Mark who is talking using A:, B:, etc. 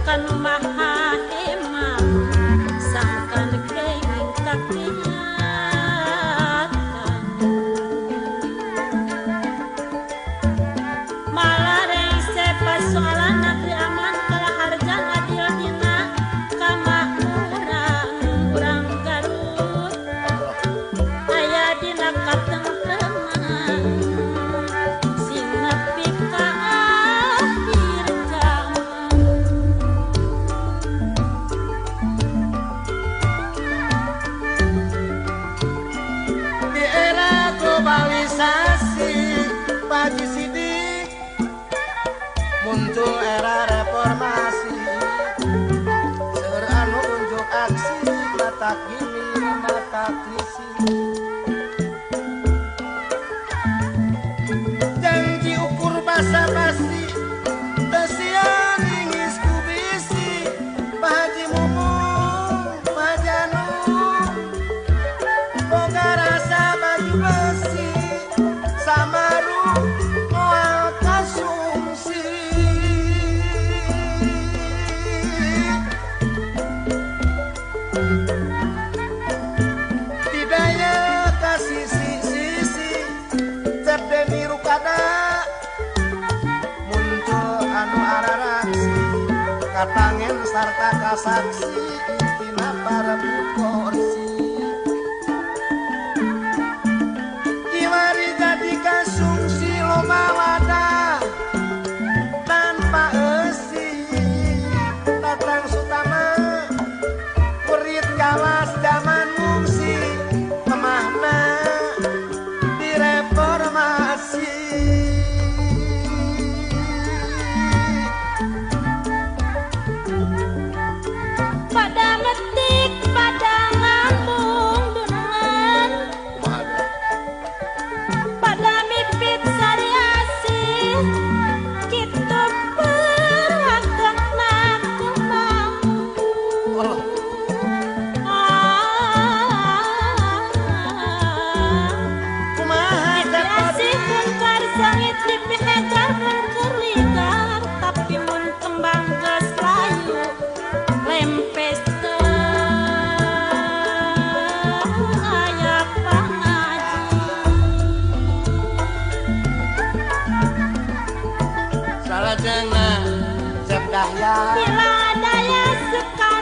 A: kanu maha hemat sangkan kenging kakiatan malarengse pasoalan negeri aman kalaharjan adil dina kamakmuran urang Garut aya dina katengkreman sing nepi ka akhir zaman.
B: Di era globalisasi Pak Haji Sidik muncul era reformasi, seueur anu unjuk aksi mata kini mata krisi. Janji ukur basa-basi teu sia ningis ku bisi, Pak Haji Mumung Pak Haji Anung boga rasa baju besi samaru moal kasumsi. Didaya ka sisi-sisi cep demi rukada muncul anu araraksi katangen sarta kasaksi intina parebut kursi. Kiwari jadi kasumsi loba wadah tanpa eusi Tatang Sutama kurit kawas zaman mungsi lemahna direformasi.
A: Pada metik pada ngambung dunungan pada mipit sari asih kitu peragakna kumaha.
B: Kumaha
A: Mimpi asih mun karsangit mimpi hegar mun keur ligar tapi mun kembang geus layu lempes teu aya pangaji.
B: Salajengna Cep Dahya
A: Bila daya sekali